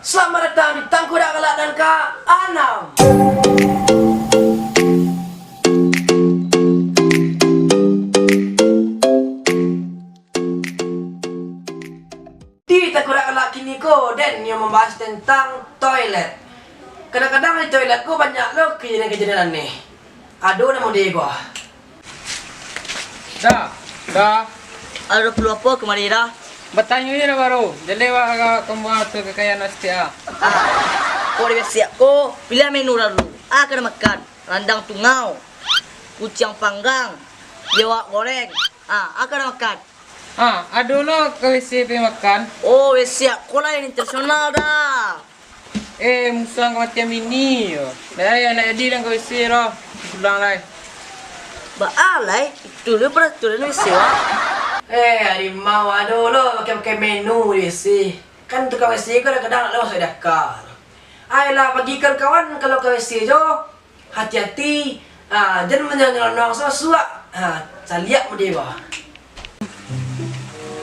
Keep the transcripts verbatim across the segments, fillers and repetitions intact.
Selamat datang di Tangkurak Galak dan Ka Anam. Di Tangkurak Galak kini ko, den nio mambahas tentang toilet. Kadang-kadang di toilet ko banyak lo kejadian-kejadian aneh. Ado nan mode ko. Da, Da. Ado paralu apo kamari, Da? Batanyo se Da baru. Jaleh wak ka kamua tu kakayaan wak sitiak a. Ah, kok di wc ko, piliah menu lah dulu. A ka den makan, randang tungau, kuciang panggang, biawak goreng. Ah, a ka den makan. Ah, ado lo ka wc pai makan. Oh, wc ko lah nan internasional, Da. Eh, musuang kamatian bini yo. Dah, yo, nak jadi dalam ka wc doh. Pulang lai. Baa lai, itu lo peraturan wc, wak. Eh, harimau ado lo pakai-pakai menu di wc. Kan tukang wc ko kadang-kadang nak lo masuak di aka. Ayolah, bagi kawan-kawan kalau ka wc jo, hati-hati, ha, jan manyalonong masuak. Ha, caliak mode bawah.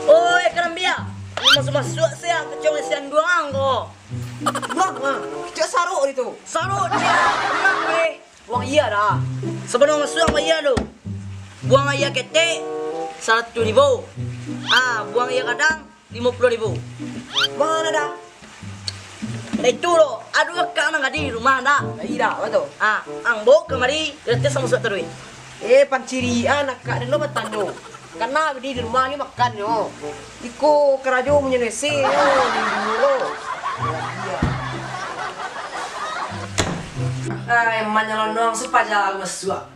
Oi, karambia, masuak-masuak sia ka wc duang ko. Duang, ha? Cak saruk di tu. Saruk, cak. Tenang, weh. Buang aia, Da. Sabalun masuak, buang aia dulu. Buang aia ketek, saratuih ribu. Ah, buang aia gadang, limo puluah ribu. Mano, Da? Nah, itu lo, ado akak nan gadih di rumah, Da. Gadih, Da, apo tu? Ah, ang bao kamari, gratis masuak taruih. Eh, pancirian akak den lo batanyo. Kana gadih di rumah ni makan nyo. Iko karajo punyo wc nyo, di dulu lo. Ai, manyalonong sapaja masuak.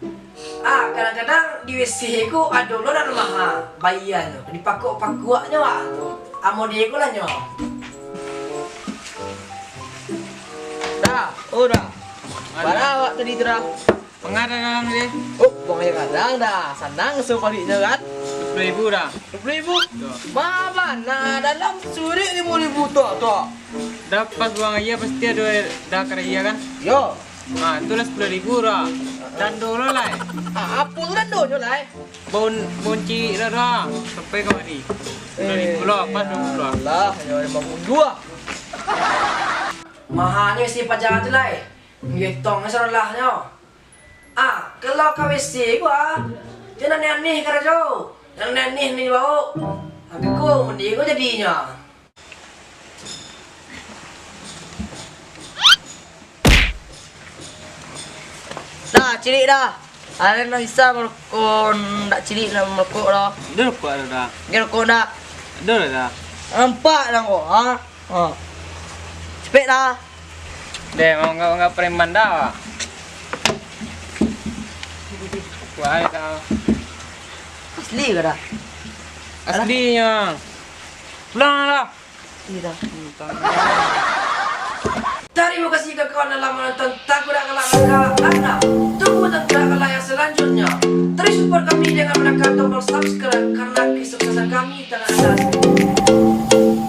Ah, kadang-kadang di wc ko ado lo nan maha, bayianyo, dipakuak-pakuaknyo, ah, tu. Amo di ko lah nyo. Da, oh, Da. Bara awak tadi tu, Da? Manga Da dalam tadi? Oh, buang aia gadang, Da. Sanang so paliknyo, kan? Duo puluah ribu, Da. Duo puluah ribu? Yo. Mama, nah, dalam surek limo ribu tu, tu. Da pas buang aia pasti ado Da karaya, kan? Yo. Nah, tu lah sapuluah ribu, Da. Dando lo lai. Ah, apo tu dandonyo lai? Bon, bon ciek lo, Da. Sampai kamari. Sapuluah ribu lo, pas duo puluah. Alah, yo, memang mundur ah. Mahanyo isi paja tu lai. Getong saralah nyo. Ah, kalau ka wc ko, ah, jan aneh-aneh karajo. Jan aneh-aneh nan dibaok. Tapi ko mandi ko jadinyo. Da, cilik Da. Ado nan bisa marokok, ndak cilik nan marokok lo. Ado rokok ado, Da? Ado rokok ndak? Ado lah, Da. Nampak lah ko, ha? Ha. Capek Da. Deh, mau nggak, nggak preman Da, Wak? Kuat Da. Asli ka Da? Aslinyo. Pulang lah. Asli Da. Tarimo kasih ka kawan nan lah manonton Tangkurak Galak Langkah Anam. Tunggu Tangkurak Galak yang selanjutnya. Terus support kami dengan menekan tombol subscribe, karena kesuksesan kami tangan Anda sendiri.